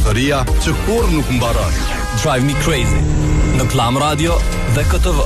Historia që kurrë nuk mbaron. Drive Me Crazy në Klan Radio dhe KTV.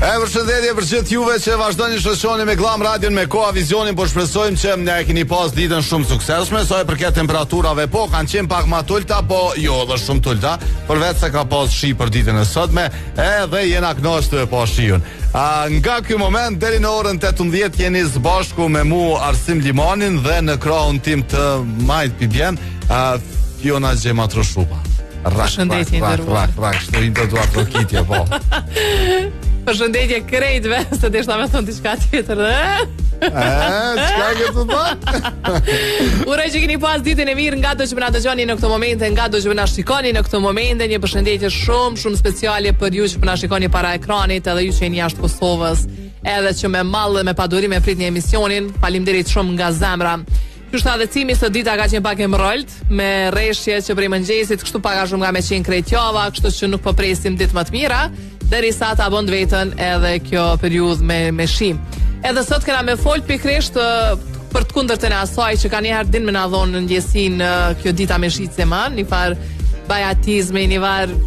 E përshëndetje për gjithë juve që vazhdoni shoqëroheni me Glam Radion me Koha Vizionin, po shpresojmë që ne e keni pas ditën shumë suksesshme. Sa i përket temperaturave, po kanë qenë pak më t'ulta, po jo edhe shumë t'ulta, përveç se ka pas shi për ditën e sotme, edhe jena kënaqur të pa shiun. A, nga ky moment deri në orën 18 jeni së bashku me mu Arsim Limanin dhe në krahun tim të majt pi bjen, a, Fiona Xhema Troshupa. Rak, Përshëndetje rak, rak, rak, rak, shto i do duartrokitje, po. Përshëndetje krejtve, se deshta me thonë diçka tjetër, dhe? E, çka ke të thënë? Uroj që keni pas ditën e mirë ngado që po na dëgjoni në këto momente, ngado që po na shikoni në këto momente, një përshëndetje shumë shumë speciale për ju që po na shikoni para ekranit, edhe ju që jeni jashtë Kosovës, edhe që me mall dhe me padurim e pritni emisionin. Faleminderit shumë nga zemra. Qysh tha dhe Cimi sot dita ka qenë pak e mrrolt, me reshje që prej mëngjesit, kështu pak a shumë ka me qenë krejt java, kështu që nuk po presim ditë më të mira, derisa ta bën vetën edhe kjo periudhë me me shi. Edhe sot kena me fol pikërisht për të kundërtën e asaj që kanjëherë din me na dhonë ndjesinë kjo dita me shi Cima, një farë bajatizmi, një farë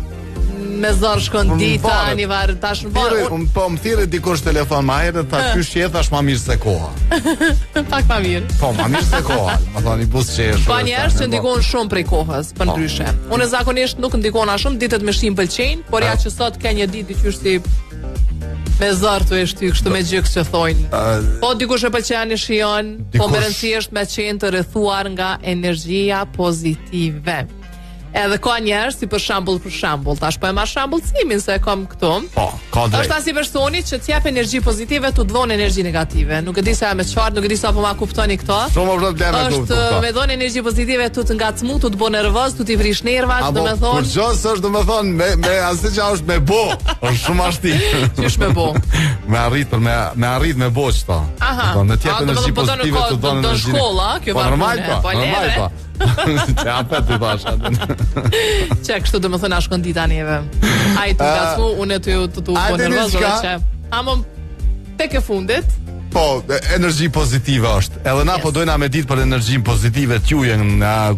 me zor shkon po, dita, një farë tash në farë. Unë po më thirri dikush telefon më herët, tha qysh je thash ma mirë se koha. Pak ma mirë. Po, ma mirë se koha. Më thonë i buzëqesh. Ka njerëz që ndikon shumë prej kohës, për po. ndryshe. Unë zakonisht nuk ndikona shumë, ditët me shi më pëlqejnë, por ja që sot ke një ditë diqysh si me zor të e shty kështu me gjyks që thonë. Po dikush e pëlqen e shijon, po me rëndësi është me qenë të rrethuar nga energjia pozitive. Edhe ka njerëz si për shembull për shembull, tash po e marr shembull Cimin se e kam këtu. Po, ka drejt. Është asi personi që të jep energji pozitive, të dhon energji negative. Nuk e di sa jam e qartë, nuk e di sa po ma kuptoni këto. Shumë probleme kuptoj. Është me dhon energji pozitive tu të ngacmu, tu të bo nervoz, tu t'i prish nervat, domethënë. Kur gjë është domethënë me me asgjë që është me bo, është shumë ashtu. Qysh me bo? Me arrit për me me arrit me bo çto. Aha. Do të jep energji po pozitive të dhon energji. Do shkolla, kjo po, normal po, po normal po. Që apet i thash Që kështu domethënë a shkon dita neve Ai tu ngacmu, unë të ju të tu po nervoz dhe që Amo tek e fundit Po, energji pozitive është. Edhe na yes. po dojna me ditë për energjinë pozitive t'jujën,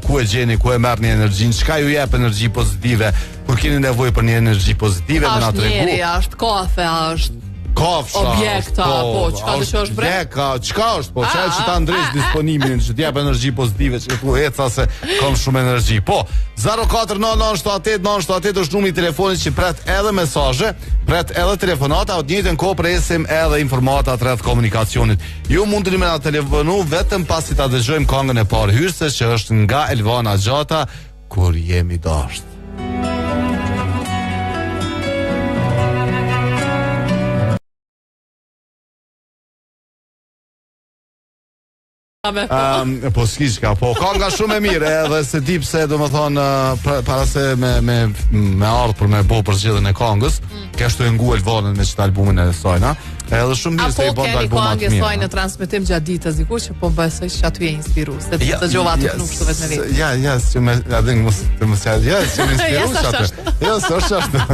ku e gjeni, ku e merrni energjinë, çka ju jep energji pozitive, Kur keni nevojë për një energji pozitive, me na tregu. Është njeri, është kafe, është kafsha, objekta, po, po, çka do të është bre? Leka, çka është, po, çka që ta ndreq disponimin, që t'jep energji pozitive, që thu eca se kam shumë energji. Po, 049978 978 është numri i telefonit që pret edhe mesazhe, pret edhe telefonata, në të njëjtën kohë presim edhe informatat rreth komunikacionit. Ju mundeni me na telefonu vetëm pasi ta dëgjojmë këngën e parë hyrëse që është nga Elvana Gjata, Kur jemi dasht. Um, po s'ki çka, po kanga shumë e mirë edhe se di pse domethënë para se me me me ardh për me bo përzgjedhjen e kangës, mm. Kesh tu e ngu Elvanën me qët albumin e saj, na? Edhe shumë mirë se i bën albumat mirë. Apo keni këngë në transmetim gjatë ditës diku që po besoj që aty je inspiru, se të dëgjova atë këngë kështu vetë me vetë. Ja, ja, si me a din mos të mos ja, ja, si me inspiru që aty. Jo, s'është ashtu.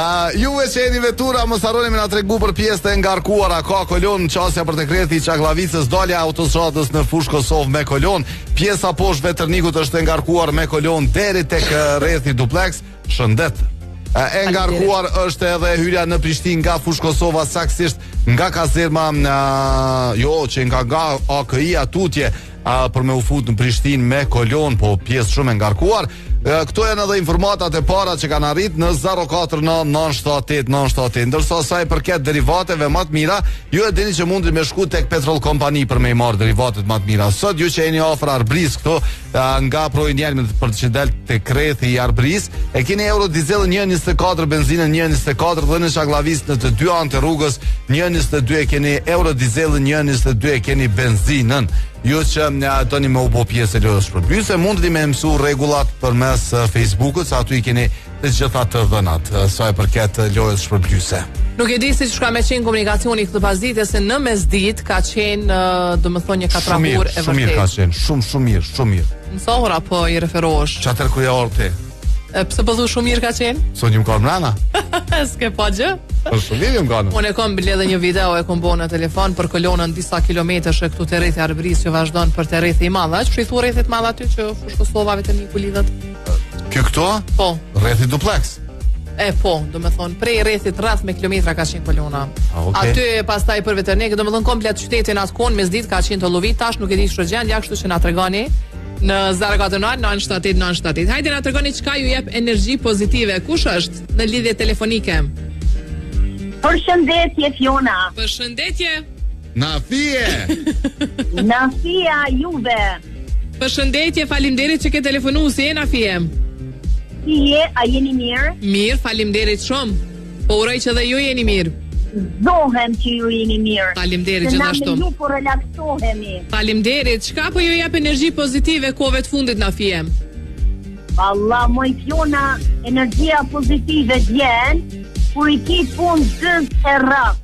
Ë, juve që jeni vetura, mos harroni me na tregu për pjesët e ngarkuara. Ka kolonë qasja për te rrethi i Çagllavicës, dalja e autostradës në Fushë Kosovë me kolonë. Pjesa poshtë Veternikut është e ngarkuar me kolonë deri tek rrethi duplex. Shëndet. E ngarkuar është edhe hyrja në Prishtinë nga Fushë Kosova saktësisht nga kazerma jo që nga nga AKI-a tutje a, për me u fut në Prishtinë me kolonë, po pjesë shumë e ngarkuar. Këto janë edhe informatat e para që kanë arrit në 049 978 978. Ndërsa sa i përket derivateve më të mira, ju e dini që mundni me shku tek Petrol Company për me i marrë derivatet më të mira. Sot ju që jeni afër Arbrisë këtu, nga Prroi i Njelmit për që del te rrethi i Arbrisë, e keni euro dizelin 1.24, benzinën 1.24 dhe në Çagllavicë në të dy anët e rrugës 1.22 e keni euro dizelin 1.22 e keni benzinën. Ju që doni me u bo pjesë e lojës shpërblyese, mundeni me mësu rregullat përmes Facebookut, se aty i keni të gjitha të dhënat sa i përket lojës shpërblyese. Nuk e di si çka me qenë komunikacioni këtë pasdite se në mesditë ka qenë, domethënë një katrahurë e vërtetë. Shumë mirë ka qenë, shumë shumë mirë, shumë mirë. Në sa ora po i referohesh? Qatëherë kur je ardhur ti? E pse po thu shumë mirë ka qenë? Sot jam kanë mrena. S'ke pa gjë? Po shumë mirë jam kanë. Unë e kam bile edhe një video e kom bo në telefon për kolonën disa kilometrëshe këtu te rrethi i Arbërisë që vazhdon për te rrethi i madh. A qysh i thu rrethit madh aty që Fushë Kosova vetëm i ku lidhet? Kjo këto? Po. Rrethi duplex. E po, do me thonë, prej rrethit rreth me kilometra ka qenë kolona. A, okay. Aty pastaj për Veternik, do me thonë komplet qytetin atë kohë, mesditë ka qenë tollovi, tash nuk e di ç'është gjendja, kështu që na tregoni në 049 978 978. Hajde na tregoni çka ju jep energji pozitive. Kush është në lidhje telefonike? Përshëndetje Fiona. Përshëndetje. Nafie. Nafia juve. Përshëndetje, faleminderit që ke telefonu si je Nafie. Si je, a jeni mirë? Mirë, faleminderit shumë. Po uroj që dhe ju jeni mirë. Gëzohem që ju jeni mirë. Faleminderit gjithashtu. Ne ju po relaksohemi. Faleminderit. Çka po ju jep energji pozitive kohëve të fundit Nafie? Valla, moj Fiona, energjia pozitive vjen kur i ki punët dyz e rrafsh.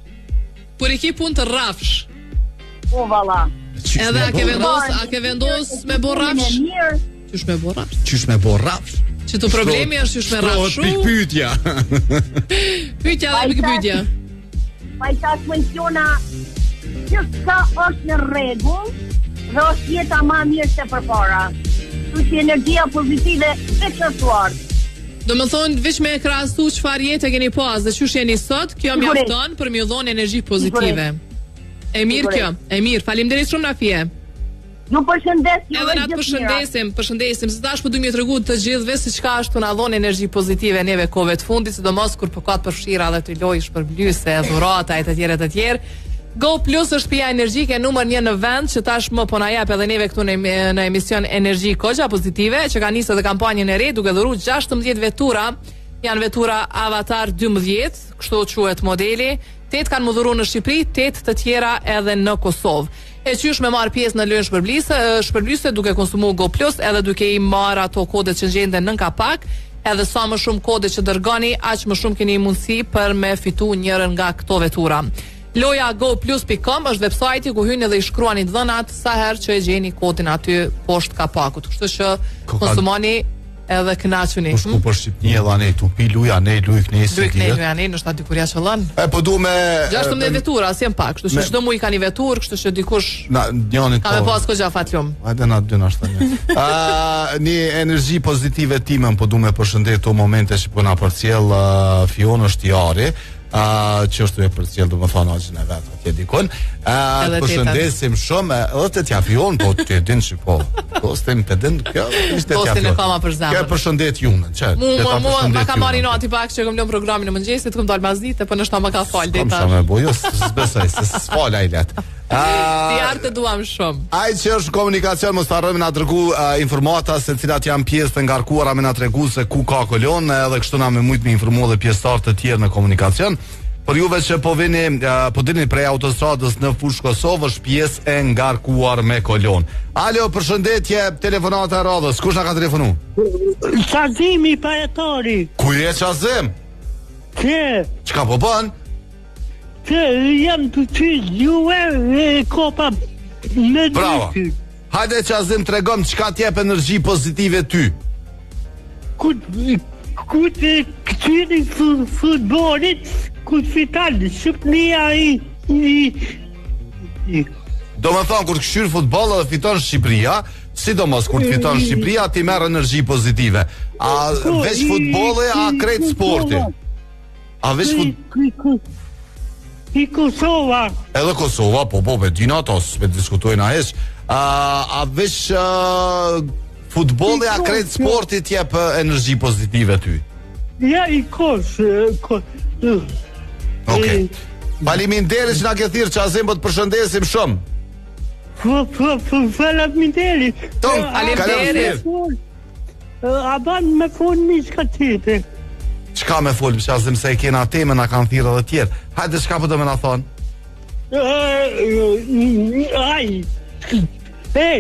Kur i ki punët rrafsh. Po valla. Edhe a ke vendos, a ke vendos me bo rrafsh? Qysh me bo rrafsh? Qysh me bo rrafsh? Që të problemi është qysh me rrafshu? Pikëpyetja. Pyetja dhe pikëpyetja. Pa i tash moj Fiona, gjithçka është në rregull dhe është jeta ma mirë se përpara. Kështu që energjia pozitive veç është ardhë. Domethënë, veç me e krahasu çfarë jetë keni pas dhe qysh jeni sot, kjo mjafton për me ju dhonë energji pozitive. E mirë kjo, e mirë. Faleminderit shumë Nafie. Ju përshëndes, ju Edhe na të përshëndesim, përshëndesim, se tash po du me tregu të gjithëve se çka është tu na dhonë energji pozitive neve kohëve të fundit, sidomos kur po ka të përfshira edhe të lojë shpërblyese, dhurata e të tjera të tjerë. Go Plus është pija energjike numër 1 në vend që tashmë po na jep edhe neve këtu në, në emision energji goxha pozitive, që ka nisur edhe kampanjën e re duke dhuruar 16 vetura, janë vetura Avatar 12, kështu quhet modeli. 8 kanë m'u dhuru në Shqipëri, 8 të tjera edhe në Kosovë. E qysh me marrë pjesë në lojën shpërblyese, shpërblyese duke konsumu Go Plus edhe duke i marrë ato kodet që gjenden nën kapak, edhe sa më shumë kode që dërgoni, aq më shumë keni mundësi për me fitu njërën nga këto vetura. Loja goplus.com është website ku hyni dhe i shkruani të dhënat sa herë që e gjeni kodin aty poshtë kapakut. Kështu që konsumoni edhe kënaquni. Po shku për Shqipni edhe anej tu pi luj anej luj kënej si Luj kënej luj anej, ndoshta dikur ja qëllon. E po du me 16 vetura, s'janë pak, kështu që çdo muaj ka një veturë, kështu që dikush na njëri ka me po. pas goxha fatlum. Hajde na dy na shtë. Ë një energji pozitive time po du me përshëndet këto momente që po na përcjell uh, Fiona është Jari uh, që është e përcjell domethënë axhën e vet atje dikun. Ë uh, përshëndesim shumë edhe te tja Fion, po ti e din që po. Po s'tem të din kjo ishte tja Fion. Po për zemër. Kjo përshëndet Junën, çe. Mu mu mu ma ka marrë inati pak që kam lënë programin e mëngjesit, kam dal masdite, po ndoshta më ka fal deri tash. Kam më jo, s'besoj se s'fal ai let. Ti arë të duam shumë. Ai që është në komunikacion mos harrojmë na dërgu uh, informata se cilat janë pjesë të ngarkuara me na tregu se ku ka kolonë edhe kështu na me mujt me informu edhe pjesëtarë të tjerë në komunikacion. Për juve që po vini, uh, po dilni prej autostradës në Fushë Kosovë është pjesë e ngarkuar me kolonë. Alo, përshëndetje, telefonata e radhës. Kush na ka telefonu? Qazimi Pajatori. Ku je Qazim? Që? Çka po bën? Që jam tu qysh juve e kopa me Bravo. Hajde Qazim tregom çka t'jep energji pozitive ty. Ku ku të këqyri futbolit, ku të fiton Shqipnia i, i, i Domethonë, kur të kqyr futboll edhe fiton Shqipëria, sidomos kur të fiton Shqipëria, ti merr energji pozitive. A po, veç futbolli, a krejt sporti? A veç fut... I Kosova. Edhe Kosova, po po, e dina ato, s'pe diskutojna hiç. A, a veç uh, futbolli a krejt sporti t'jep energji pozitive ty? Ja, i kos, ko, Okej. Okay. Faleminderit që na ke thirrë Qazim, po të përshëndesim shumë. Po, po, po, faleminderit. Tom, faleminderit. A ban me fol një çka tjetër? Çka me fol, Qazim se e kena temën, na kanë thirrë edhe tjerë. Hajde, çka po do me na thonë? Aj, e,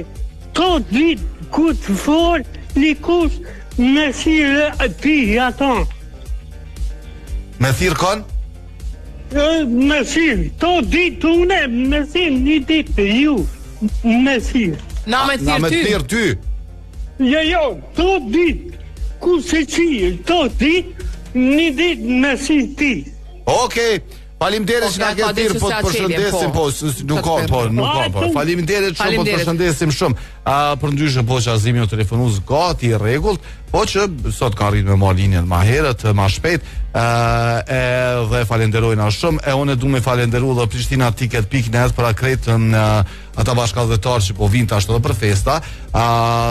to dit ku të fol, një kush me thirrë ti ato. Me thirrë kon? Me thirrë, to dit une, me thirrë një ditë ju, me thirrë. Na me thirrë ty. Na me thirrë ty. Jo, jo, to dit. ku se qilë, të ditë, një ditë me si ti. Okej. Faleminderit që na ke thirr, po të përshëndesim, po, po nuk ka, po, nuk ka, po. Faleminderit shumë, po të përshëndesim shumë. A përndryshe po Qazimi o telefonues gati i rregullt, po që sot ka arrit me marr linjën më herët, më shpejt, ë edhe falenderojna shumë. E unë du me falenderu dhe Prishtina Ticket pikë net për krejt në ata bashkatdhetarë që po vinë tash edhe për festa, a,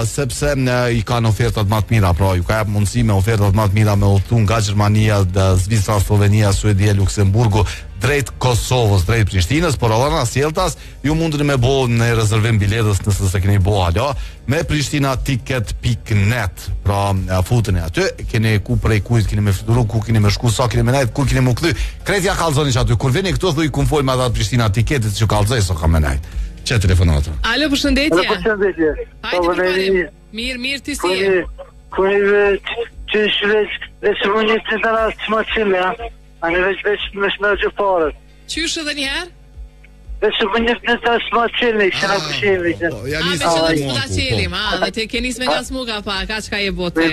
sepse në, i kanë ofertat më të mira, pra ju ka jap mundësi me ofertat më të mira me udhëtu nga Gjermania, Zvicra, Slovenia, Suedia, Luksemburgu drejt Kosovës, drejt Prishtinës, por edhe anasjelltas, ju mundeni me bo një rezervim biletës nëse s'e keni bo hala, me Prishtina Ticket.net. Pra, futeni aty, keni ku prej kujt keni me fluturu, ku keni me shku, sa keni me nejt, kur keni me u kthy. Krejt ja kallzoni që aty. Kur vini këtu thuj kum fol me ata Prishtina Ticketit që kallzoj sa kam me nejt. Çe telefonata. Alo, përshëndetje. Alo, përshëndetje. Hajde po, përparim. Mirë, mirë ti si je? Ku je ti veç, veç më një të të rast më qime, ja? A në veç veç më shme gjë parët. Qysh edhe një herë? Veç më një të të rast më qime, që në kushimi. Po, po, ja A, me që të të qelim, a, dhe ti ke nis me nga smuga pa, ka çka je bote.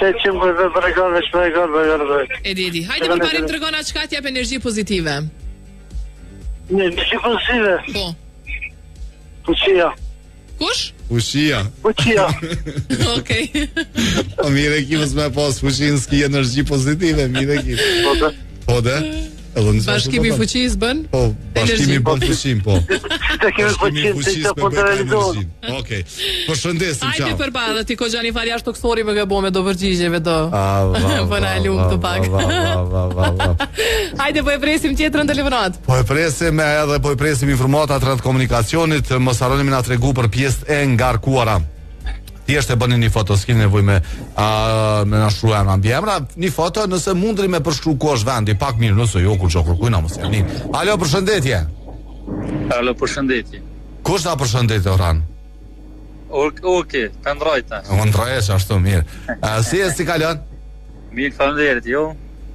Që që më dhe për e gërë, veç për e gërë, për e gërë, për E di, e di. Hajde përparim tregona çka t'jep energji pozitive. Një energji pozitive? Po. Fuqia. Kush? Fuqia. Fuqia. Okej. Po mirë e ki mos me pas fuqinë s'ki energji pozitive, mirë e ki. Po de. Po de. Edhe në Bashkimi i fuqisë bën? Po, bashkimi bën fuqinë, po. Të kemi fuqinë, të të po të realizohet. Okej. Përshëndesim, ciao. Hajde për pa, dhe ti ko gjani fal jashtë toksori me gëbo me do përgjigje me do. Po na lum të pak. Hajde po e presim tjetrën telefonat. Po e presim edhe po e presim informatat rreth komunikacionit, mos harroni me na tregu për pjesët e ngarkuara. Thjesht e bëni një foto, s'keni nevojë me a, me na shkruaj emra mbiemra, një foto nëse mundeni me përshkru ku është vendi, pak mirë, nëse jo kurgjo kërkujna mos ja nin. Alo, përshëndetje. Alo, përshëndetje. Kush na përshëndet Orhan? Okej, të ndroj tash. U ndroj ashtu mirë. A, si e si kalon? Mirë, faleminderit, jo.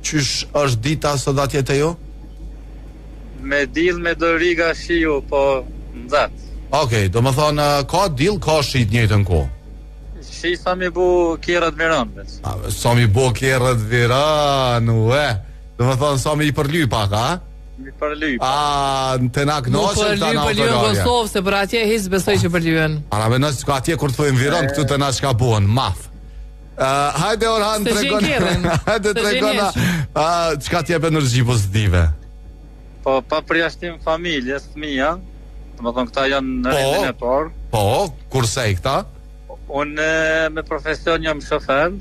Qysh është dita sot atje te ju? Me dill me do riga shiu, po nxehtë. Okej, domethonë ka dill, ka shi të njëjtën kohë. Shi sa mi bu kerret viran, veç. A, sa mi bu kerret viran, ue. Domethonë sa mi i përly pak, a? Mi përly. A, në të na kënaqën këta në autolarje. Përlyen Kosovë, se për atje hiç besoj që përlyen. Para me nësë, atje kur të thojnë viron, këtu te na çka buhen, maf. Uh, hajde Orhan tregon. Hajde tregona. Uh, çka të jep energji pozitive? Po pa përjashtim familjes, fëmija. Domethonë këta janë në po, rendin e parë. Po, kurse i këta? Unë me profesion jam shofer.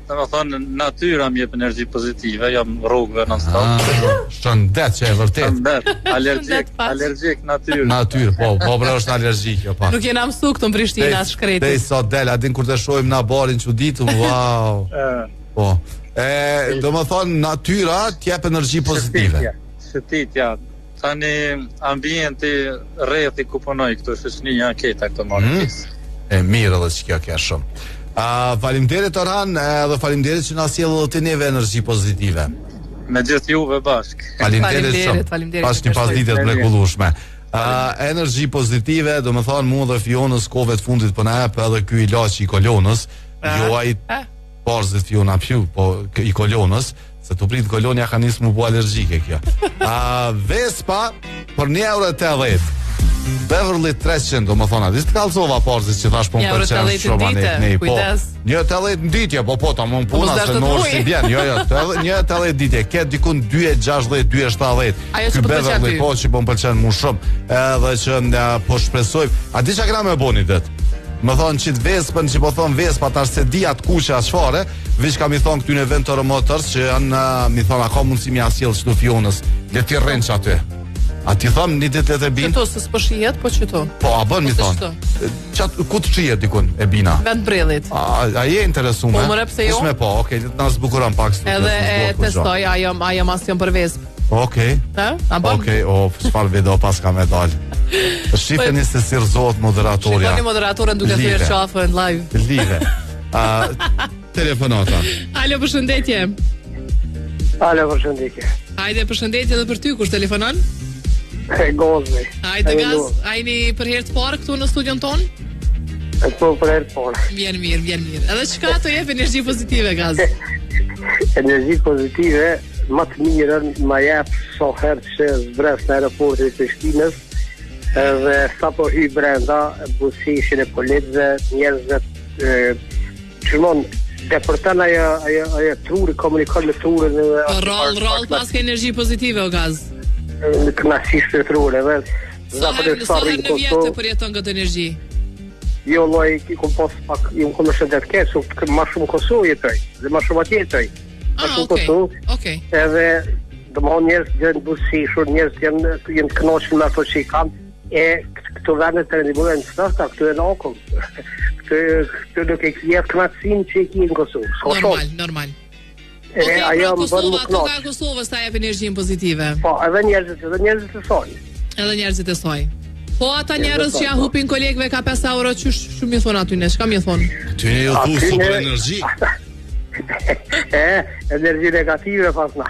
Domethonë, natyra më jep energji pozitive, jam rrugëve non stop. Ah, shëndet që e vërtet. Shëndet, alergjik, alergjik natyrë. Natyrë, po, po bre është alergjik jo pak. Nuk jena mësu këtu në Prishtinë as shkretit. Dej sot del, a din kur të shohim na barin çuditum, wow. Po. E, domethonë, natyra të jep energji pozitive. Shëtitja, Tani ambienti rrethi ku punoj këtu shoqënia keta këto marrin mm. pjesë. E mirë edhe që kjo ke shumë. Uh, faleminderit Orhan edhe faleminderit që na sjell edhe ti neve energji pozitive. Me gjithë juve bashk. Faleminderit shumë. Faleminderit. Paç një pasdite të mrekullueshme. Uh, energji pozitive, domethonë mua dhe Fionës kohëve të fundit po na jep edhe ky ilaç i kolonës, jo ai Parzit Fiona Pju, po i kolonës, se tu prit kolonë ja ka nis mu bo alergjike kjo. A Vespa për 1 euro 80. Beverly 300, domethonë, a di të kallzova parzit që thash po më pëlqen shumë anë ne, po. 1.80 në ditë, po po, tamam puna se në orë si bjen. Jo, jo, 1.80 ditë, ke dikun 2.60, 2.70. Ajo që po të pëlqen ty. Po, që po më pëlqen më shumë. Edhe që ja, po shpresoj. A di çka kena me bo një ditë? Më thonë që të Vespën, që po thonë Vespa, tash s'e di atë kuqe a çfarë, veç kam i thonë këtyne Ventor Motors, që janë, mi thonë, a ka mundësi mi ja sjell qëtu Fionës, le t'i rrinë që aty. A t'i thonë një ditë le të bin? Qëtu se s'po shihet, po qëtu. Po, a bën mi thonë? Qat, ku të shihet dikun e bina? Vend brillit. A, a je interesume? Po, more pse jo? Me po, okej, le të na zbukuron pak. Edhe e testoj, a jam, a jam as jam për Vespë. Okej. Ha? A bën? Okej, o, çfarë video paska me dal. Shifeni se si rrëzohet moderatorja. Shikoni moderatoren duke thyer qafën live. Live. A telefonata. Alo, përshëndetje. Alo, përshëndetje. Hajde, përshëndetje edhe për ty, kush telefonon? E Gazi. Hajde Gaz, a jeni për herë të parë këtu në studion tonë? Po për herë të parë. Vjen mirë, vjen mirë. Edhe çka të jep energji pozitive Gaz? Energji pozitive më të mirën ma jep sa herë që zbres në aeroportin e Prishtinës edhe sapo hy brenda buzëqeshjen e policëve, njerëzve Qëmon, depërton ajo ajo ajo truri komunikon me trurin edhe po rrallë rrallë paske energji pozitive o Gaz. Në kënaqësi shpirtërore edhe zakonisht sa rri në Kosovë të përjeton këtë energji. Jo lloj i kom pas pak ju kom shëndet keq, so më shumë Kosovë jetoj dhe më shumë atje jetoj. Ah, okay. Kosovë. Okej. Okay. Edhe domthon njerëz janë buzëqeshur, njerëz janë janë të kënaqur me ato që i kanë. E këto vende perëndimore janë të ftohta, këtu janë akull. Këtu këtu nuk e ki atë kënaqësinë që e ki në Kosovë. S'ka Normal, normal. E okay, ajo pra, më bën më kënaq. Toka e Kosovës ta jep energjinë pozitive. Po, edhe njerëzit, edhe njerëzit e saj. Edhe njerëzit e saj. Po ata njerëz që ja po. hupin kolegëve ka 5 euro qysh ç'u me thon aty ne, çka me thon? Ty ne ju thu super energji. E, energji negative pas na.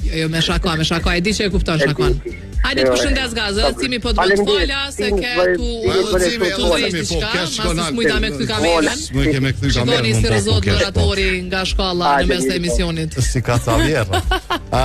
Jo, jo, me shaka, me shaka, e di që e kupton shakon. Hajde të përshëndes Gaz, edhe Cimi po të bëtë fala, se ke tu Cimi, tu drejt po, diçka, masi s'mujta me kthy kamerën. S'mujke me kthy kamerën. Shikoni si rrëzohet po. moderatori nga shkalla në mes të emisionit. Si ka ca vjerra. Ë,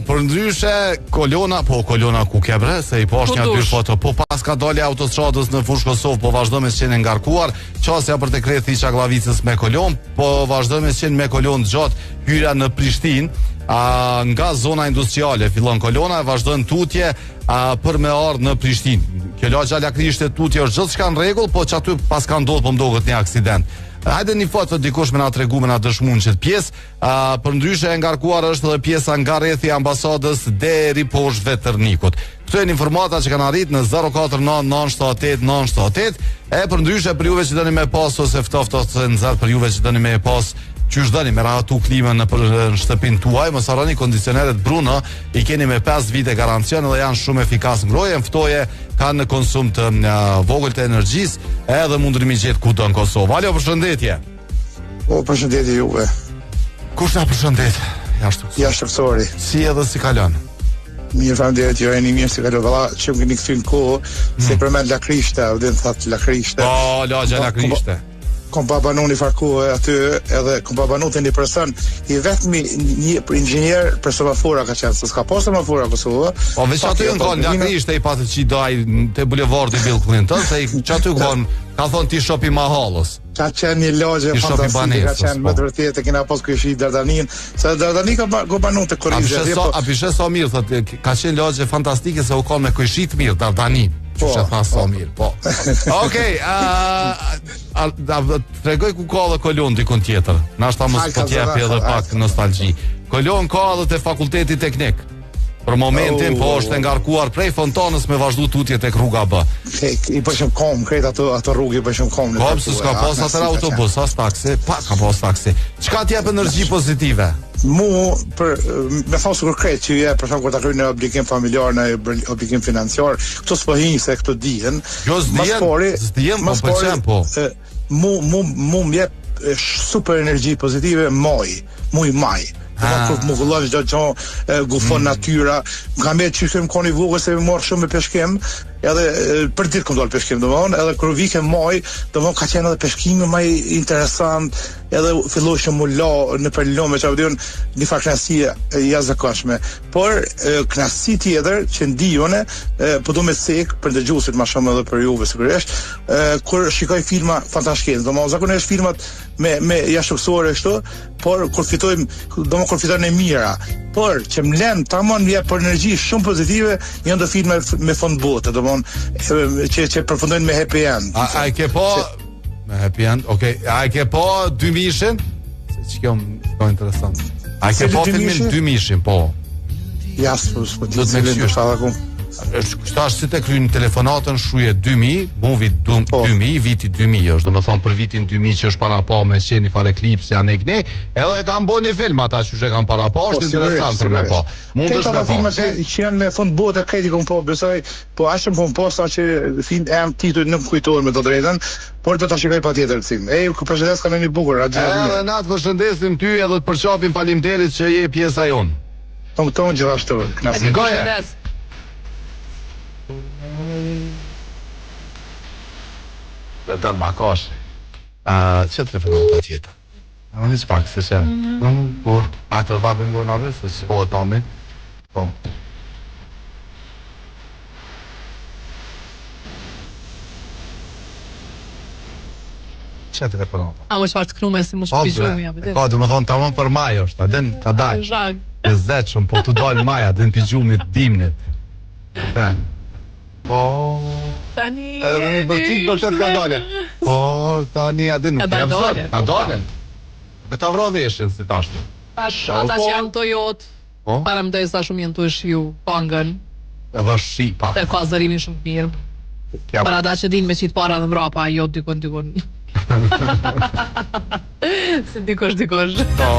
përndryshe kolona, po kolona ku ke bre, se i pash një dy foto, po paska dalë autostradës në Fushë Kosovë, po vazhdon me qenë ngarkuar. Qasja për te rrethi i Çagllavicës me kolonë, po vazhdon me qenë me kolonë gjatë hyrja në Prishtinë, a, nga zona industriale fillon kolona e vazhdon tutje a, për me ardhë në Prishtinë. Kjo lagja Lakrishte tutje është gjithçka në rregull, po që aty paska ndodhë po m'doket një aksident. Hajde një foto dikush me na tregu me na dëshmu në qëtë pjesë. A, përndryshe e ngarkuar është edhe pjesa nga rrethi i ambasadës deri poshtë Veternikut. Këto janë informata që kanë arrit në 049 978 978 e përndryshe për juve që doni me pas ose ftohtë ose nxehtë për juve që doni me pas qysh doni me rahatu klimën në për në shtëpinë tuaj, mos harroni kondicionerët Bruno i keni me 5 vite garancion dhe janë shumë efikas ngrohje, ftohje, kanë konsum të uh, vogël të energjisë edhe mundeni mi gjetë kudo në Kosovë. Alo, përshëndetje. Po, përshëndetje juve. Kush na përshëndet? Jashtë. Jashtësori. Si edhe si kalon? Mirë, faleminderit, jo jeni mirë si kalon. Valla, që më keni kthy në kohë, mm. se përmend Lakrishte, u din that Lakrishte. Po, lagja po, Lakrishte. Kom pa banu një farë kohë aty edhe kom pa banu te një person i vetmi një për inxhinier për semafora ka qenë, se s'ka pas semafora Kosovë. Po veç aty në kon Lakrishte i patë qit daj te bulevardi Bill Clinton, se i qaty kon ka thonë ti shopi mahallës. Ka qenë një lagje fantastike, ka qenë me po. të vërtetë, kena pas kojshi Dardanin, se Dardani ka ka banu te Korrizi. A sa, po. a pishe sa mirë thotë, ka qenë lagje fantastike se u kanë me kojshi të mirë Dardanin. Po, Qysh e tha sa po. mirë, po. Okej, a a a tregoj ku ka edhe kolonë dikun tjetër. Nashta mos po t'jepi edhe pak nostalgji. Kolonë ka edhe te fakulteti teknik. Për momentin oh, po është e ngarkuar prej fontanës me vazhdu tutje tek rruga B. Tek i bëjshëm kom, krejt ato ato rrugë i bëjshëm kom. Po pse s'ka pas atë autobus, as taksi, pa ka pas taksi. Çka t'jep energji pozitive? Mu për me thonë sikur krejt që je për shembull kur ta kryjnë një obligim familjar në obligim financiar, këto s'po hinë se këto dihen. Jo s'dihen, s'dihen, po pëlqen po. Mu mu mu më jep super energji pozitive maj, muj maj. Do të ah. kur mugullon çdo gjë, gufon mm. natyra. Më ka mbet që kem kon i vogël se më marr shumë me peshkim, edhe për ditë kom dal peshkim, domthon, edhe kur vike maj, domthon ka qenë edhe peshkimi më interesant, edhe fillojshe mu la nëpër lumë, çfarë di unë, një farë kënaqësie e jashtëzakonshme. Por kënaqësi tjetër që ndij unë, po du me cek për dëgjuesit më shumë edhe për juve sigurisht, kur shikoj filma fantashkencë, domethënë zakonisht filmat me me jashtëtokësore kështu, por kur fitojmë, domethënë kur fiton e mira, por që më lën tamam më jep për energji shumë pozitive, janë do filma me fund bote, domethënë që që përfundojnë me happy end. A, a e ke pa me happy end? Okej, okay. a e ke pa dymijshin? Se që kjo më interesant. A e ke pa filmin dymijshin, po. Ja, s'po s'po di të më kqyr. Është tash si të kryen telefonatën shruje 2000, movie po. 2000, viti 2000 është, domethënë për vitin 2000 që është para pa me qenë fare klips janë e këne, edhe e kanë bërë një film ata që e kanë para pa, është po, interesant për me pa. Mund të shkoj. Filma që, që janë me fund bote krejt i kom pa, besoj, po aq shumë kom pa sa që film em titujt nuk kujtohen me të drejtën, por do ta shikoj patjetër këtë film. Ej, ju përshëndes kaloni bukur, atë gjithë. Edhe na të përshëndesim ty edhe të përqafim faleminderit që je pjesa jonë. Tonë tonë gjithashtu, kënaqësi. Goje. Dhe dënë ma kosh. Uh, që telefonon të tjetë? Në një pak, se që. Mm -hmm. Po, a të vapin go në se që po tami. Po. Që telefonon? A më çfarë të knume si më shpi gjumi, apo Ka, do të thonë tamam për maj është, a din ta dal. E zeqëm, po të dal maja, din pi gjumit dimnit. Dhe. Po. Tani. Edhe në bërtit do të ka dale. Po, tani a din nuk jam zot. Ka dale. Me ta vra veshin si tash. Tash ata që janë Toyota. Po. Paramendoj sa shumë janë tu e shiju kongën. Edhe shi pa. Se ka zërimin shumë të mirë. Ja. Për ata që dinë me qitë para dhe mrapa, jo dikun dikun. Se dikush dikush. Po.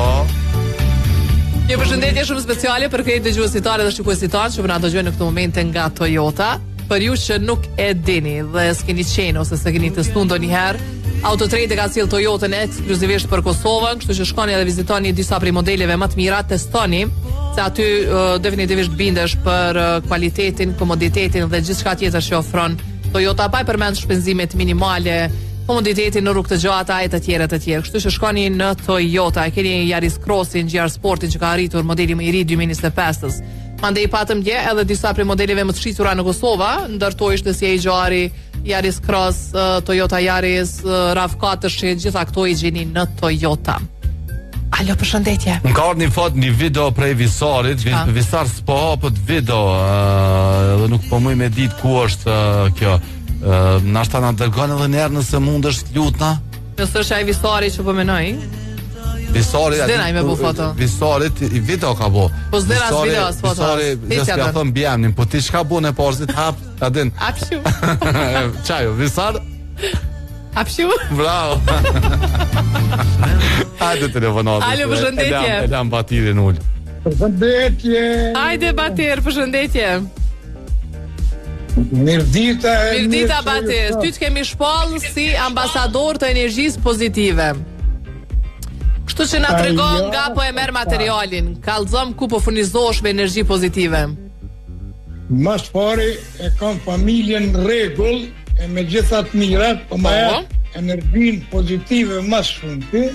Një përshëndetje shumë speciale për krejt dëgjuesit tanë dhe shikuesit tanë që po na dëgjojnë në këtë momente nga Toyota. Për ju që nuk e dini dhe s'keni qenë ose s'e keni testu ndonjëherë, Autotrade e ka sjellë Toyotën ekskluzivisht për Kosovën, kështu që shkoni dhe vizitoni disa prej modeleve më të mira, testoni se aty uh, definitivisht bindesh për uh, kualitetin, komoditetin dhe gjithçka tjetër që ofron Toyota pa i përmend shpenzimet minimale, komoditetin në rrugë të gjata e të tjera të tjera. Kështu që shkoni në Toyota, e keni Yaris Crossin, GR Sportin që ka arritur modeli më i ri 2025-s. Mandej patëm dje edhe disa prej modeleve më të shitura në Kosovë, ndër to ishte C-HR-i, Yaris Cross, Toyota Yaris, RAV4, gjitha këto i gjeni në Toyota. Alo, përshëndetje. Më ka ardhur një fot një video prej Visarit, Çka? Visar s'po hapet video, ë, edhe nuk po muj me ditë ku është ë, kjo. Ë, nashta na dërgon edhe një herë nëse mundesh lutna. Nëse është ai Visari që po menoj. Visari S'din ai me bu foto. Visarit i video ka bo. Po s'din as video, as foto. Visari, Hiç jo ja s'ja bën. thon mbiemnin, po ti çka bën e parzit hap, a din. Apshu. Çajo, Visar, Apshu. bravo. Hajde telefonatës. Alo, përshëndetje. E lam, e lam batirin ul. Përshëndetje. Hajde Batir, përshëndetje. Mirëdita e Mirëdita mirë Batir, ty të kemi shpall si ambasador të energjisë pozitive. Kështu që na tregon jo, nga po e merr materialin, kallzom ku po furnizohesh me energji pozitive. Më së pari e kam familjen në rregull e me gjitha të mirat, po më Po. jep energjinë pozitive më së shumti.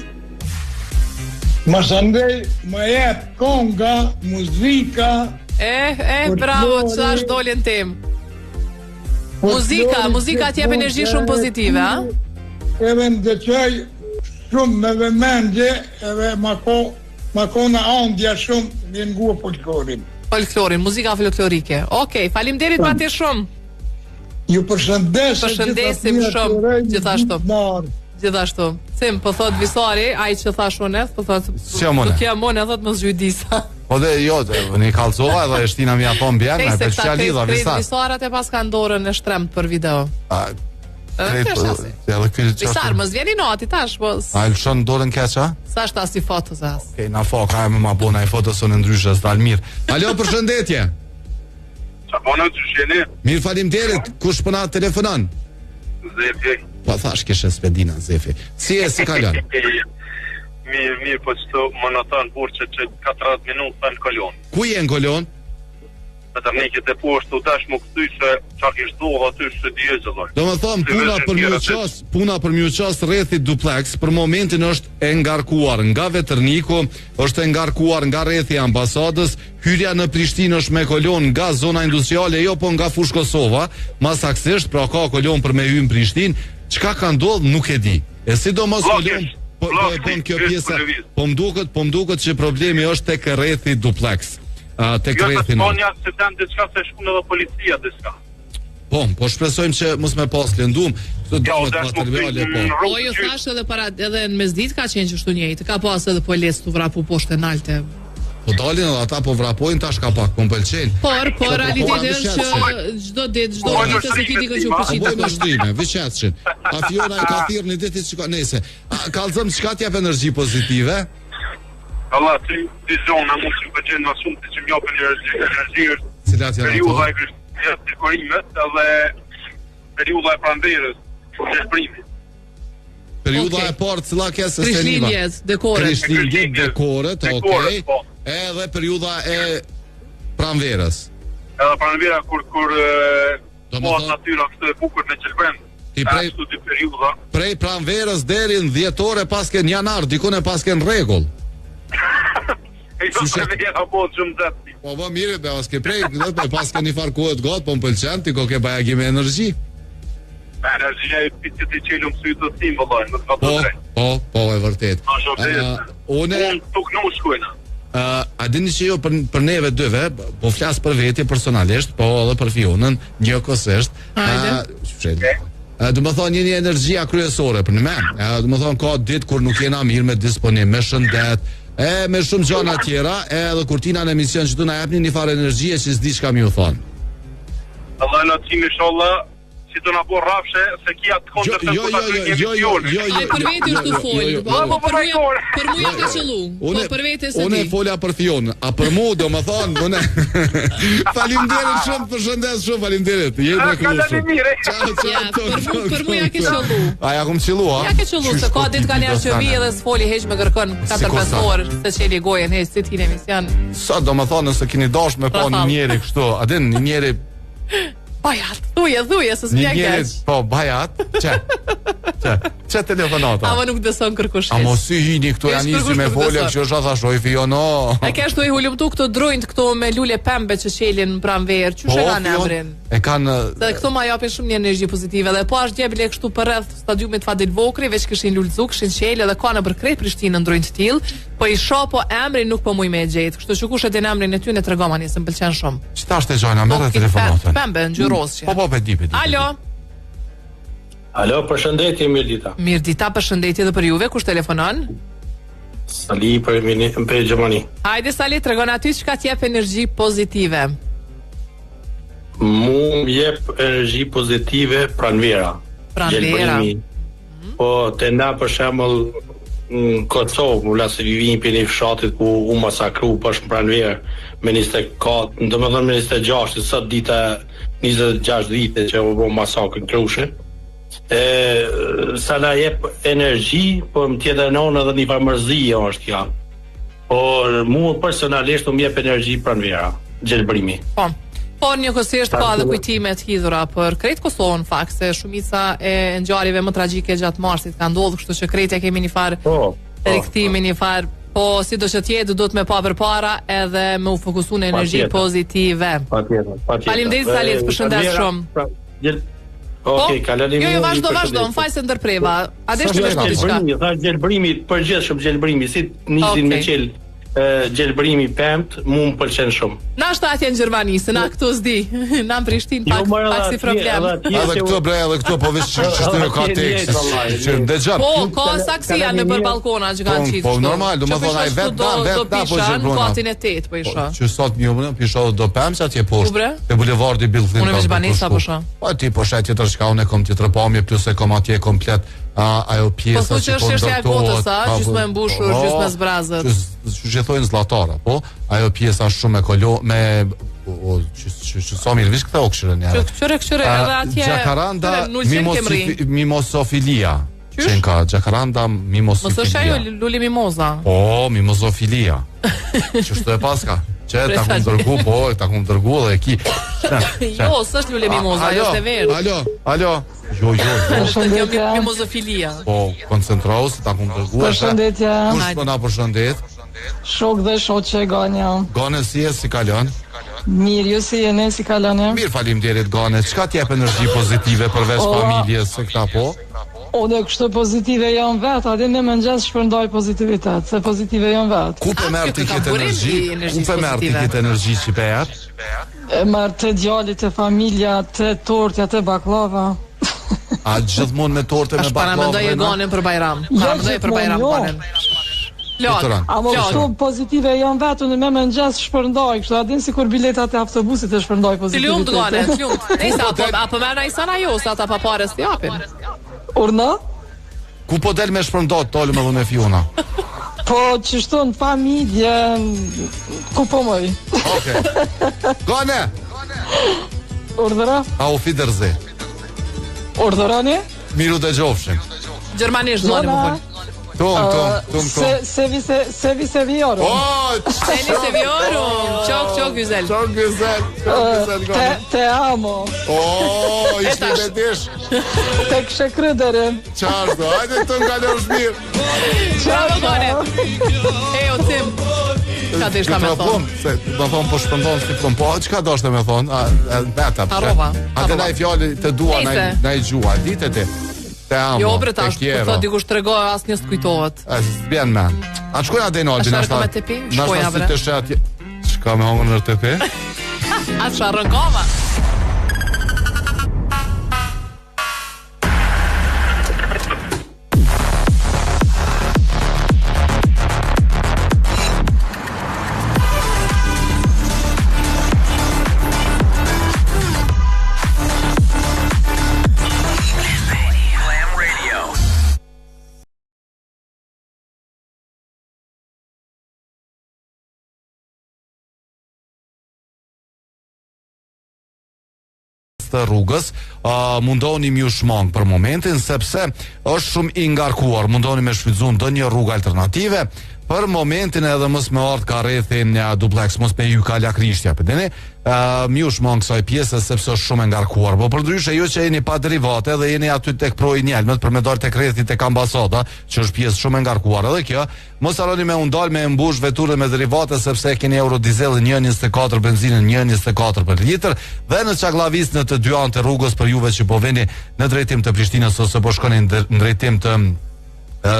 Masandej më jep konga, muzika, E, e, bravo, ç'është dolën tim. Muzika, muzika t'jep energji shumë pozitive, a? Edhe më dëgjoj shumë me vëmendje edhe ma ko ma ko në andja shumë me ngua folklorin. Folklorin, muzika folklorike. Okej, faleminderit Batir shumë. Ju përshëndes. e Përshëndesim gjitha të mirat, shumë, ju uroj një gjithashtu. ditë mbarë. Gjithashtu. Sim, po thot Visari, ai që thash unë, po thot Si jam unë? Nuk jam unë, thot mos gjydisa. Po dhe jo, një kallzova edhe e shtina më ja thon mbiemrin, Nejse, po këta çka krejt lidha krejt Visar. Visarat e pas kanë dorën e shtremt për video. A, Edhe krejt, kjo është asi. edhe ky Visar, mos vjeni nati tash, po s- A lëshon dorën keq, a? sa është asi foto sa as. Okej, na fo, ka më ma bona i foto sonë ndryshe, s'dal mirë. Alo, përshëndetje. Qa po në që shjeni? Mirë faleminderit. Kush po na telefonon? Zefi. Po thash kishe Spedina Zefi. Si e si kalon? Mirë, mirë, po qëto monoton burë që që 40 minuta në kolon. Ku je në kolon? Vetëm një këtë poshtë u dash më këthy se qa kish ndodhur aty se di e gjëlloj. Do më thonë, Si puna veç e për tjera mju qas, puna për mju qas rrethi duplex për momentin është e ngarkuar nga Vetërniku, është e ngarkuar nga rrethi i ambasadës, hyrja në Prishtinë është me kolon nga zona industriale, jo po nga Fushë Kosova, ma saktësisht, pra ka kolon për me hyrë në Prishtinë, çka ka ndodhur nuk e di. E sidomos Bllokesh, kolon po, po e bën kjo bllokesh, pjesa, po lëviz. po më duket, po më duket që problemi është tek rrethi duplex. A, tek Jo, të rrethi nord. Spanja se dan diçka se shkun edhe policia diçka. Po, po shpresojmë që mos me pas lëndum, këto Ja, u dëmet dash më materiale këthy po. në Po rrugë ju gjysmë. thash edhe para edhe në mesditë ka qenë kështu njëjtë. Ka pas edhe policë tu vrapu poshtë e nalte. Po dalin edhe ata po vrapojnë tash ka pak, po më pëlqejnë. Por, po Po, po, realiteti po, është që çdo ditë, çdo Po, ditë se ushtrime, ti dikën që u Sima. Po pëlqit. bojnë ushtrime, viqetëshin. A Fiona e ka thirrë një ditë që ka nese. A kallzëm çka t'jep energji pozitive? Allah, ti ti zona mund të pëlqen më shumë ti që më japin energji, energji është Cilat janë ato? periudha e krishtlindjes, dekorimet edhe periudha e pranverës, gjelbrimit. Periudha Okej. e parë cila ke se se niva. Krishtlindjes, dekoret. Krishtlindjet, dekoret, Dekoret, okej. po. Edhe periudha e pranverës. Edhe pranvera kur kur e, Do me bëhet thonë- natyra kështu e bukur me gjelbrim. Ti prej Ashtu dy periudha. Prej pranverës deri në dhjetor e paske në janar, dikun e paske në rregull. Jo, pranvera po shumë nxehtë. Po po mirë, be paske prej, do të paske një farë kohë të gotë, po më pëlqen ti koke bajagi me energji. Me energjia e pitë të qelum sytë të tim vëllai, më të Po, po, po, e vërtet. Po, uh, une unë tuk nuk shkojna. Uh, a dini që jo për, për neve dyve, po flas për vete personalisht, po edhe për Fionën, njëkohësisht. Hajde. Uh, Uh, do më thonë një energjia kryesore për në men. Uh, do më thonë ka ditë kur nuk jena mirë me disponim, me shëndet, e me shumë gjana tjera, e edhe kur tina në emision që tu na jepni një farë energjie që s'di çka më ju thonë. Allah na qim inshallah si do na bo rrafshe se kia të kundër jo, jo, jo, jo, jo, jo, jo, Ai për vete është tu fol, jo, jo, po jo. për mua, për mua ja ka qellu. Po për vete se Unë di. fola për Fionën, a për mua do më thonë, unë Faleminderit shumë, përshëndes shumë, faleminderit. Je me kaloni mirë. Ciao, ciao. Ja, për mua, për mua ja ke qellu. A ja kum qellu, a? Ja ke qellu se Qysh ka po ditë ti ka njerëz që do vi thënë? edhe s'foli hiç më kërkon 4-5 orë se çeli gojën hiç si ti në emision. Sot do më thonë nëse keni dash me pa një Rafal. njeri kështu, a din një njeri Bajat, thuje, thuje se një s'më njeri keq. po bajat, çe. Çe, çe telefonata. Ama nuk beson kërkush A hiç. mos si hini këtu Hiç janë nisi kërkush me nuk folë, beson. kështu është thash, oj Fiono. E ke ashtu i hulumtu këto drunjt këto me lule pembe që çelin në pranverë, qysh e kanë Po, Fion, emrin? E kanë Se këto ma japin shumë një energji pozitive dhe po është dje bile kështu përreth stadiumit Fadil Vokri, veç kishin lulëzu, kishin qelë edhe ka nëpër krejt Prishtinën ndrojnë të tillë, po i shoh po emrin nuk po muj me e gjet. Kështu që kush e din emrin e tyre tregoma se më pëlqen shumë. Çta është e gjajna, merre Po, telefonatën. Pembe ngjyros që. Po po, pe di, pe di. Alo. Alo, përshëndetje Mirëdita. Mirëdita, përshëndetje edhe për juve, kush telefonon? Sali për mini, për Gjermani. Hajde Sali, tregon aty çka t'jep energji pozitive. Mu më jep energji pozitive pranvera. Pranvera. Gjelbërimi. Po te na për shembull në Kosovë, mu la se vijnë për një fshatit ku u masakru bash në pranverë me 24, do të thënë me 26, sot dita 26 vite që u bë masakër në Krushe. E sa na jep energji, po më tjetër anë edhe një farë mërzie është kjo. Por mua personalisht më jep energji pranvera, gjelbrimi. Po. Por njëkohësisht ka edhe kujtime të hidhura për krejt Kosovën në fakt se shumica e ngjarjeve më tragjike gjatë marsit ka ndodhur, kështu që krejt ja kemi një farë po, rikthimi, një farë po sido që të jetë duhet me pa përpara edhe me u fokusu në energji Patjetër. pozitive. Patjetër, patjetër. Faleminderit, Sali, të përshëndes Pranvera, shumë. Pra, gjel... Okej, kaloni Jo, jo, mirë, vazhdo, ju vazhdo, më fal se ndërpreva. A desh të Jo, më shtu diçka? Gjelbrimi, thash gjelbrimi, përgjithshëm gjelbrimi, si nisin me Okej. qel e, gjelbrimi pemt, mu më pëlqen shumë. Na është atje në Gjermani, se na këtu s'di. Na në Prishtinë Jo, pak mërë, pak edhe si atje, problem. edhe atje Edhe këtu bre, edhe këtu po veç që që Edhe ka atje tekst. njëjtë, vallahi, Që ndëgjon. Po, ka saksia në për balkona që kanë Po, qitë. po, kështu. normal, do Që më po thonë, ai isha vet kështu na, do- vet do na, po pisha në gjelbrona. katin e 8 po isha. Që sot një më pisha do pemë që atje Ku poshtë. bre? Te bulevardi Bill Clinton. Unë veç po banesa shku. po shoh. Po ti po sheh tjetër çka unë e kom tjetër pamje plus e kom atje komplet a, ajo Po pjesa thu që që po është çështja e ndërtohet. gotës, a, ka, gjysmë e po, mbushur, po, gjysmë e zbrazët. Që që që thonë zllatara, po, ajo pjesa është shumë e kolo me o, o që, që, që sa mirë vish këtë okshërën Që njerë. kqyre kqyre edhe atje. Jacaranda kqyre, nulqen kemri. mimosifi- mimosofilia. Qysh? Qen ka Jacaranda Mos është mimosifilia. ajo lule mimoza. Po, mimozofilia. Qështu e paska? Që ta kum dërgu, po, ta kum dërgu dhe e ki. Qa, qa. Jo, s'është lule mimoza, ajo është e verdhë. Alo, alo. Jo, jo, jo. Është kjo mi- mimozofilia. Po, koncentrohu se ta kum dërgu. e she. Përshëndetje. Kush po na përshëndet? Shok dhe shoqe Ganja. Gane si e si kalon? Mirë, ju si jeni, si kaloni? Mirë, faleminderit Gane. Çka t'jep energji pozitive përveç O. familjes se këta po? Unë kështu pozitive jam vetë, a din në mëngjes shpërndaj pozitivitet, se pozitive jam vetë. Ku pe merr ti këtë energji? Ku pe merr ti këtë energji që pe jep? E marr te djali, te familja, te tortja, te baklava. A gjithmonë me torte me Tash para baklava? mendoj e Ganen për Bajram. Para mendoj për gjithmonë, Bajram jo. Ganen. Plot. Ama Plot. kështu pozitive jam vetë, unë me mëngjes shpërndaj, kështu a din sikur biletat e autobusit e shpërndaj Të lumt Gane, pozitivitetin. të lumt. Nejse, apo apo merr ai sana jo, se ata pa pare s'ti japin. Urna? Ku po del me shpërndat tolëm edhe me Fiona? Po qështu në familje, ku po moj? Okej. Gane, Urdhëra? auf Wiedersehen. Urdhëroni? Miru dëgjofshim. Gjermanisht doni më fol. Tum, tum, tum, tum. Se, sevi, se, sevi, seviyorum. Oh, Seni seviyorum. Çok çok güzel. Çok güzel, çok güzel. Te, te amo. Oh, E ishte tash. betish. Teşekkür ederim. Qardo, hajde të kalosh mirë. Bravo Gone. E o Tim. Ka deshta me Këtë thonë. Se, do thonë po shpëndon si plum. Po, çka dashte me thonë? A, a, beta. pse? Harrova, Atë harrova. naj fjalë të dua, naj, Nejse. naj gjua. Dite ti. Te amo, Jo, bre te tash, po quiero. thot dikush trego asnjë s'kujtohet. A, s'bjen men. A shkojna deri në Albi, A nashta. sharrë me tepi? Shkojna, Nashta si bre. të shë atje. Çka me hongër në tepi? A sharrën koma. Glam Radio. të rrugës, uh, mundoni m'ju shmang për momentin sepse është shumë i ngarkuar, mundoni me shfrytëzu ndonjë rrugë alternative. Për momentin edhe mos me ardh ka rrethi në duplex, mos me ju ka lakrishtja, po dini, uh, m'ju shmang kësaj pjese sepse është shumë e ngarkuar. Po përndryshe ju që jeni pa derivate dhe jeni aty tek proi njelmët për me dalë tek rrethi tek ambasada, që është pjesë shumë e ngarkuar edhe kjo, mos harroni me u ndal me e mbush veturën me derivate sepse e keni eurodizelin 1.24, benzinën 1.24 për litër dhe në Çagllavis në të dy anët e rrugës për juve që po veni në drejtim të Prishtinës ose po shkoni në dr- në drejtim të e,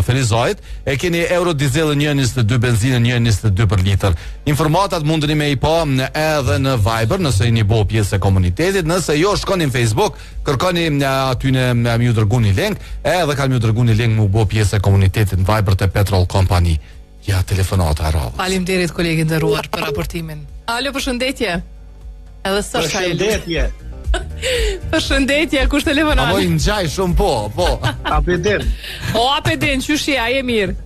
Ferizajt, e keni eurodizelin 1.22, benzinën 1.22 për litër. Informatat mundeni me i pa në, edhe në Viber, nëse jeni bo pjesë e komunitetit, nëse jo shkoni në Facebook, kërkoni në aty në me ju dërgu një link, edhe kanë më dërgu një link mu bo pjesë e komunitetit në Viber të Petrol Company. Ja telefonata e radhës. Faleminderit kolegi i nderuar për raportimin. Alo, përshëndetje. Edhe s'është ai. Përshëndetje. Përshëndetje, kush telefonon? Apo i ngjaj shumë po, po. Abedin. O Abedin, qysh je, a je mirë?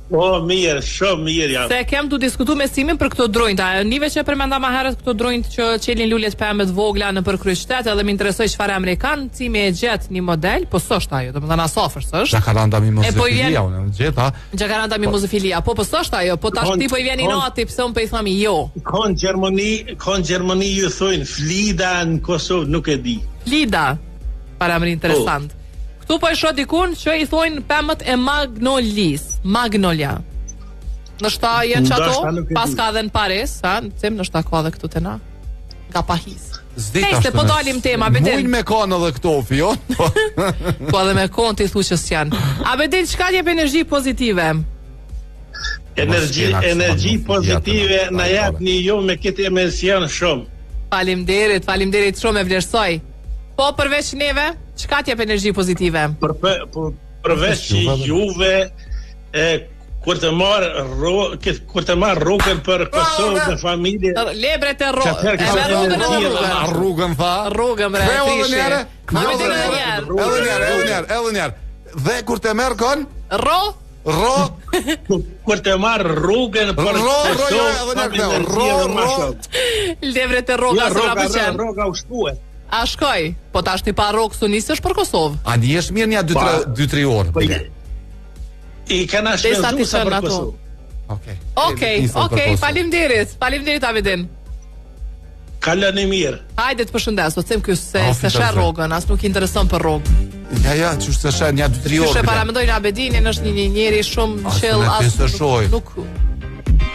O, mirë, shumë mirë jam. Se kem tu diskutu me Simin për këto drojnta. Nive që e përmenda më herët këto drojnt që çelin lulet pemë të vogla në për kryeqytet, edhe më interesoi çfarë amerikan, Simi e gjet një model, po s'është ajo, domethënë as afër s'është. Jacaranda E po i mimozifilia, vjen- unë e gjeta. Jacaranda mimozifilia, po po s'është ajo, po tash Kon- ti po i vjen kon- inati, pse un po i thami jo. Ka në Gjermani, ka në Gjermani ju thojnë Flida në Kosovë, nuk e di. Lida, paramri interesant. Këtu po e shoh dikun që i thonë pemët e magnolis, magnolia. Ndoshta janë që ato, Ndoshta nuk e di. pas ka edhe në Paris, ha, them ndoshta ka edhe këtu te na. Nga Pahis. S'di Nejse, tash po të ne- dalim tema, Abedin. Mujn me kanë edhe këto, fion. Po. Po edhe me konti thu që s'janë. Abedin, çka jep energji pozitive? Energji, Mos kena energji kështu, pozitive ja, na jepni ju me këtë emision shumë. Faleminderit, faleminderit shumë e vlerësoj. Po përveç neve, çka t'jep energji pozitive? Për, për, për, përveç që juve e kur të marr rro, kët- kur të marr rrugën për Kosovë dhe familje. Lebret e rro, Që atëherë e me ka rrugën edhe energji rrugën. A rrugën tha? Rrugën bre, Ktheu edhe trishi. një herë. Ktheu Abedin edhe edhe një një herë. herë. Edhe një herë, edhe një herë, edhe një herë. Dhe kur të merr kon, Rro, ro, Kur të marr rrugën për Ro, ro, Kosovë, jo, edhe një herë ktheu. energji Ro, edhe ma ro. shumë. lebret e rroga Ja, se na rroga, pëlqen. rroga u shkue. A shkoj? Po tash ti pa rrogë su nisësh për Kosovë. A ndihesh mirë një 2 Pa. 3 2 3 orë. Po, i- I kena Desa ti shpenzu sa thënë për ato. Kosovë. Okej. Okej, Nisën për okej, Kosovë. faleminderit. Faleminderit Abedin. Kaloni mirë. Hajde të përshëndes, po them ky se A, se fiton sheh se. rrogën, as nuk i intereson për rrogë. Ja, ja, qysh se sheh një 2 3 Qysh orë. e bile. paramendojnë Abedinin është një një njeri shumë As chill, ne as s'e shohim. nuk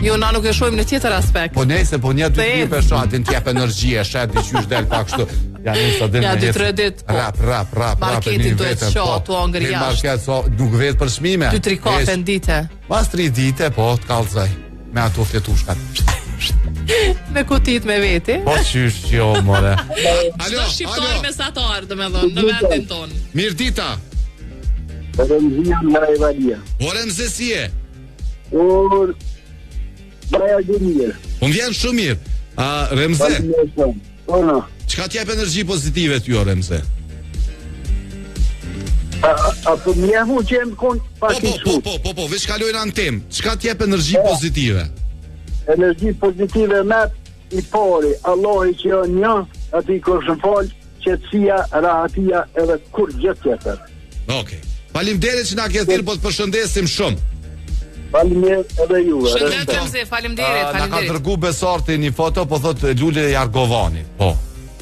Jo, na nuk e shohim në tjetër aspekt. Po nejse, po një 2 Se 3 ecë. për shatin t'jep energji, e sheh diqysh del pak kështu. Ja nisa del Ja, me dy, ecë. tre ditë, po. Rap, rap, rap, rap. e Marketi një duhet vetëm, shoh, po. tu hongër Në jashtë. Market so nuk vet për çmime. Dy tri kafe Veç, në ditë. Mas 3 dite, po, të kallzoj. Me ato fletushkat. Me kutit me veti. Po qysh jo, more. Alo, Çdo shqiptar alo. mesatar, domethënë, në vendin tonë. Mirë dita. Remzia nga Evalia. O Remze si je? Por Baja gjë mirë. Po më vjen shumë mirë. A Remze, Faleminderit shumë. Po no. çka t'jep energji pozitive ty o Remze? A, a, a po më jam unë që jam kon Po pak i po po shkurt. po po po, veç kalojnë në temë. Çka t'jep energji pozitive? Energji pozitive me i pari, Allahi që janë një, aty kur shumë fal, qetësia, rahatia edhe kur gjë tjetër. Okej. Faleminderit që na ke thirr, po të përshëndesim shumë. Faleminderit edhe juve. Shëndet Remzi, faleminderit, faleminderit. Na ka dërgu Besarti një foto, po thotë lule Jargovani. Po.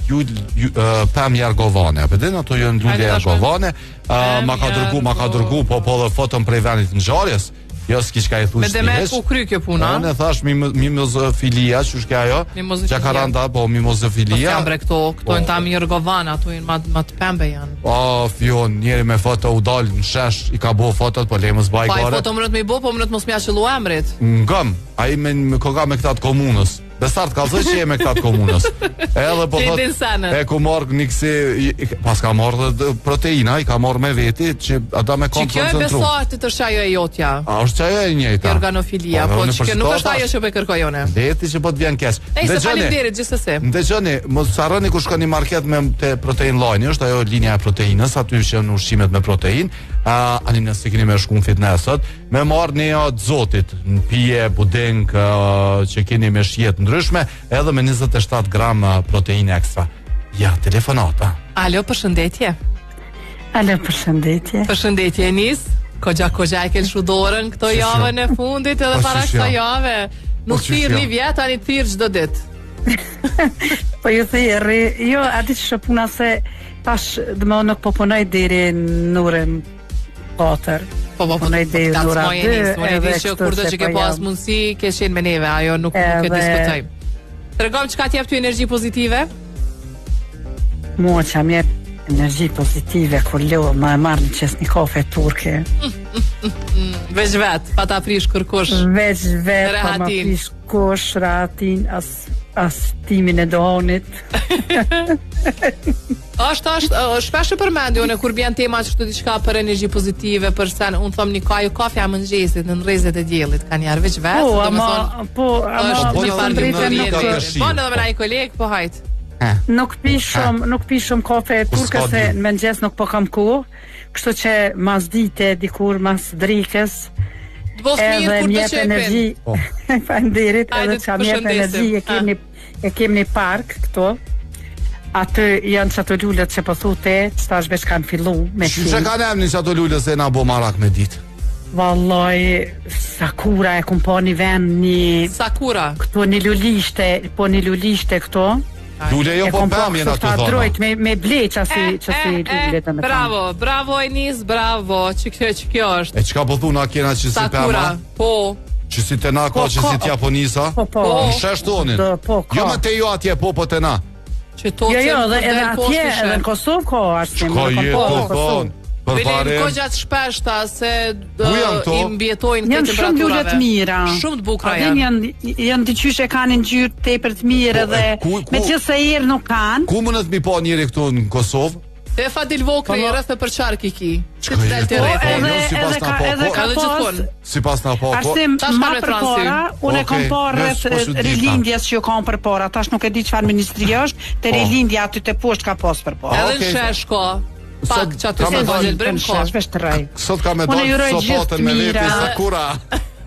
Ju, ju uh, pemë Jargovane, apo din ato janë lule Jargovane. Uh, ma ka dërgu, ma ka dërgu, po po dhe foton prej vendit ngjarjes. Jo, s'ki çka i thush. Me demek u kry kjo puna. Unë thash mimozofilia, qysh ke ajo? Jacaranda, po mimozofilia. Po janë bre këto, këto po. janë tami Jorgovan, ato janë ma ma të pembe janë. Po, fion, njeri me foto u dal në shesh, i ka bo fotot, po le mos baj gore. Po foto mundet me i bo, po mundet mos me ia qëllu emrit. Ngëm, ai me me koka me këta të komunës. Besart kallzoj që je me këta të komunës. Edhe po thot, e ku marr një kësi, pas ka marrë dhe proteina, i ka marrë me veti që ata me kon koncentru. Që kjo e Besartit është ajo e jotja. A është ajo e njëjta? Organofilia, po, po që kjo nuk është ajo që po e kërkoj unë. Veti që po të vjen keq. Nejse faleminderit gjithsesi. Ndëgjoni, mos harroni kur shkoni në market me te Protein Line, është ajo linja e proteinës, aty që janë ushqimet me proteinë. A ani nëse keni me shku në fitness sot, me marr një të zotit në pije, buding uh, që keni me shije të ndryshme, edhe me 27 gram proteinë ekstra. Ja, telefonata. Alo, përshëndetje. Alo, përshëndetje. Përshëndetje Enis. Koxha koxha e ke lëshu dorën këto javën e fundit edhe po, para kësaj jave. Nuk po, thirr një vjet, tani thirr çdo ditë. po ju thirri, jo, a di ç'është puna se tash domethënë nuk po punoj deri në orën 4. Po po po. Punoj deri në ora 2. Unë e di që kurdo që ke po pas mundësi, ke qenë me neve, ajo nuk nuk e diskutojmë. Tregom çka të jep ty energji pozitive? Mua që më jep energji pozitive kur lodhem e marr një qes një kafe turke. Veç vet, pa ta prish kërkush. Veç vet, pa ma prish kush rahatin as as tymin e duhanit. Është është shpesh e përmendi unë kur bjen tema kështu diçka për energji pozitive, për sen unë them një kaju kafja e mëngjesit nën rrezet e diellit, ka një veç vet, po, domethënë po, ama është po, një farë drejtë nuk Po edhe me naj koleg, po hajt. Nuk pi shumë, nuk pi shumë kafe turke se në mëngjes nuk po kam kohë. Kështu që mas dite dikur mas drekës Të bëftë mirë kur të që energji. Po. Faleminderit, edhe që më jep energji, e kemi e kemi një park këtu. Aty janë qato lulet që po thu ti, që tash veç kanë fillu me qenë. Që kanë emnin qato lule se na bo marak me ditë? Vallaj, Sakura e kum pa një vend një... Sakura? Këto një lulishte, po një lulishte këto. Lule jo po pemë jena tu thonë. Drojt me me ble qasi eh, qasi eh, lule domethënë. Bravo, bravo Enis, bravo. Që kjo që kjo është. E çka po thu na kena qësi pema? Sakura, po. Qësi te na ka po, qësi të Japonisa? Po, po. Në shesh tonin. Po, ka. Jo më te jo atje, po, po te na. Që to jo, jo, edhe, edhe atje, edhe në Kosovë ka arsim. Çka je tu thonë? Për pare. Goxha të shpeshta se i mbijetojnë këtë temperaturave. Janë shumë lule të mira. Shumë të bukura janë. Janë janë diqysh e kanë ngjyrë tepër të mirë po, edhe megjithëse erë nuk kanë. Ku mundet mi pa njeri këtu në Kosovë? Te Fadil Vokrri po, rreth e përqark i ki. Si të del të rreth. Po, jo, sipas na po. Edhe ka gjithkund. Sipas na po. Arsim, ma përpara, unë e kam parë rreth rilindjes që kam përpara. Tash nuk e di çfarë ministria është, te po. rilindja aty te poshtë ka pas përpara. Edhe në shesh ka. Pak që aty se ka gjelbrim ka. Sot ka me dalë sopatën me veti Sakura.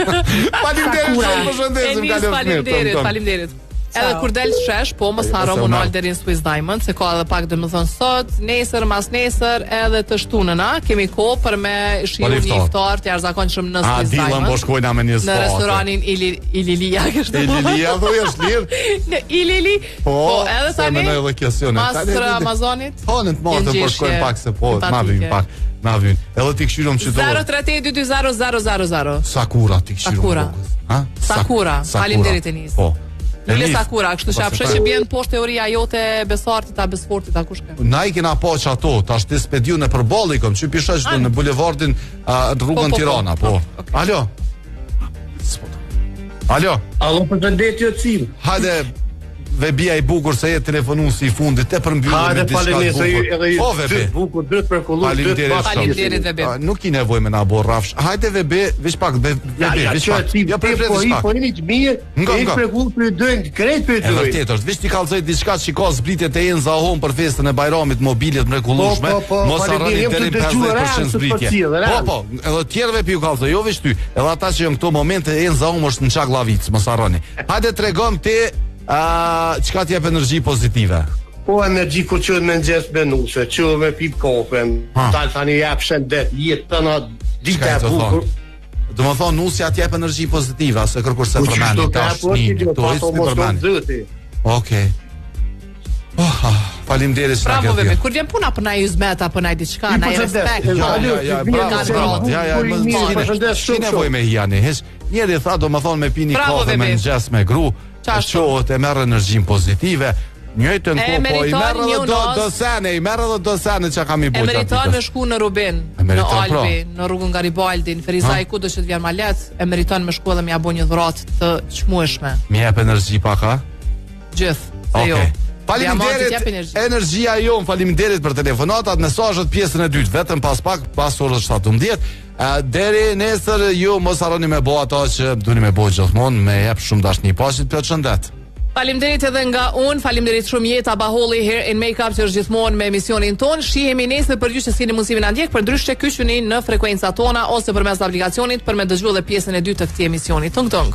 Faleminderit shumë përshëndesim kalofsh mirë. Faleminderit, faleminderit. Edhe kur del shesh, po mos harro m'u nal deri në Swiss Diamond, se ka edhe pak domethënë sot, nesër, mas nesër, edhe të shtunën, a, kemi kohë për me shiju një iftar të jashtëzakonshëm në Swiss Diamond. A dilën po shkojna me një spa. Në restoranin Ili Ililia, kështu. Ililia do është lirë. Në Ilili. Po, po edhe tani. Se edhe kjo sjone. Mas Ramazanit. Po, në të martën po shkojmë pak se po, na vyn pak. Na vyn. Edhe ti këshyrum që do. 038 220 000. Sakura ti këshyrum. Sakura. Ha? Sakura. Faleminderit Enis. Po. Lule Sakura, kështu që apshe që bjen poshtë teoria jote Besartit a Besfortit a kush ke. Na i kena pa që ato, tash ti s'pe di unë përballë i kom, që pisha që në bulevardin në rrugën po, po, po. Tirana, po. Okay. Alo. Alo. Alo, përshëndetje Cim. Hajde Vebia i bukur se je telefonuesi i fundit te përmbyllim me diçka të bukur. Edhe ju po, dy bukur, dy të mrekulluar, dy të Faleminderit Vebi. Nuk ki nevojë me na bo rrafsh. Hajde Vebi, veç pak Vebi, veç pak. Ja po po veç pak. Po jeni të mirë, jeni të mrekulluar për dy, krejt për dy. E vërtet është, veç t'i kallzoj diçka që ka zbritje te Enza Home për festën e Bajramit, mobilje të mrekullueshme. Po, po, po, Mos harroni deri 50% zbritje. Po, po, edhe tjerëve po ju kallzoj, jo veç ty. Edhe ata që janë këto momente Enza Home është në Çagllavicë, mos harroni. Hajde tregom ti a çka të jep energji pozitive. Po energji kur çohet me mëngjes me nuse, çohet me pi kafen, dal tani jap shëndet, jetë tëna dita e bukur. Do më thonë, nusja t'jep energji pozitive, se kërkur s'e po përmendi, tash po një, këto hiç s'i përmendi. Okej. Oh, ah, faleminderit që na ke. Bravo Vebi, kur vjen puna për naj hyzmet apo naj diçka, naj respekt. Ja, ja, ja, bravo, bravo. Ja, ja, më s'ki nevojë me hijani. Hiç njeri tha do më thonë me pi ni kafe me mëngjes me gru, çohet e merr energjinë pozitive. Njëjtën kohë po i merr edhe do do sene, i merr edhe do sene që kam i bërë. E meriton me shku në Rubin, në pra. Albi, në rrugën Garibaldi, në Ferizaj kudo që të vjen ma lehtë, e meriton me shku edhe me ia bo një dhuratë të çmueshme. Më jep energji pak a? Gjithë, se jo. Faleminderit. Energjia jonë, faleminderit për telefonatat, mesazhet pjesën e dytë vetëm pas pak pas orës 17. Deri nesër ju mos harroni me bo ato që doni me bo gjithmonë, me jep shumë dashni paçi plot shëndet. Faleminderit edhe nga unë, faleminderit shumë Jeta Baholli Hair and Makeup që është gjithmonë me emisionin tonë. Shihemi nesër për ju që s'keni mundësi me na ndjek, përndryshe kyçuni në frekuencat tona ose përmes aplikacionit për me dëgju edhe pjesën e dytë të këtij emisioni. Tung tung.